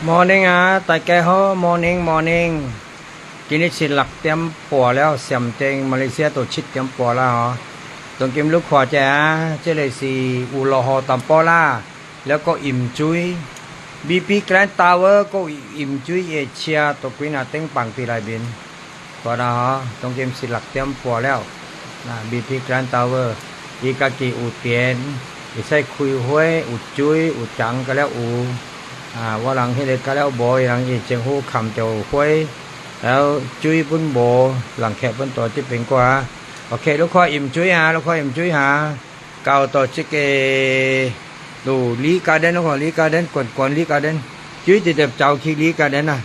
Morning 啊，大家好，Morning Morning。今日是六點半了，上正馬來西亞都七點半啦嗬。當今你看者啊，這个是有落雨淡薄啦，了閣淹水。BP Grand Tower 閣淹水的車都幾若頂放佇內面，看啦嗬，當今是六點半了。嗱，BP Grand Tower 伊家己有電，會使開火，有水，有欉甲了有。啊，我人彼个甲了無，人伊政府崁著火，然後水本無，人客本蹛這邊過啊。OK，你看淹水啊，你看淹水哈，到到這个路 Lee Garden，你看 Lee Garden，滾滾 Lee Garden，水直接走去 Lee Garden 啊。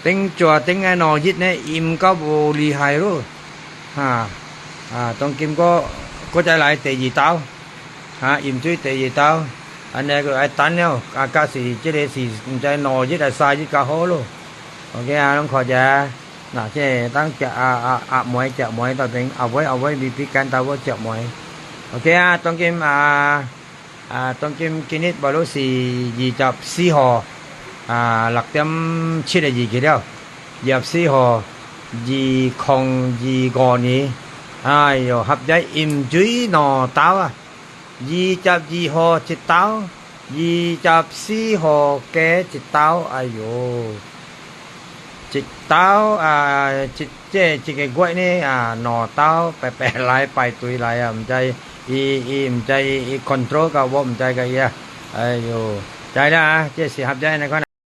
頂蛇頂个兩日呢，淹到無厲害咯，哈啊，當今閣閣再來第二道，哈，淹水第二道。按呢閣愛等了，啊，假是這个是毋知兩日抑三日較好咯。OK 啊，攏看者，嗱，這个當食啊啊鴨糜食糜到邊，後尾後尾未必簡單我食糜。OK 啊，當今啊啊，當今今日無論是二十四號啊六點七個字去了，二十四號2025年，哎喲，合在淹水兩道啊！二十二號一道，二十四號加一道，哎喲，一道啊，一這一个月呢啊，兩道白白來排隊來啊，毋知伊伊毋知伊 control 甲我毋知個伊啊，哎喲，知啦啊，這是合在按呢款。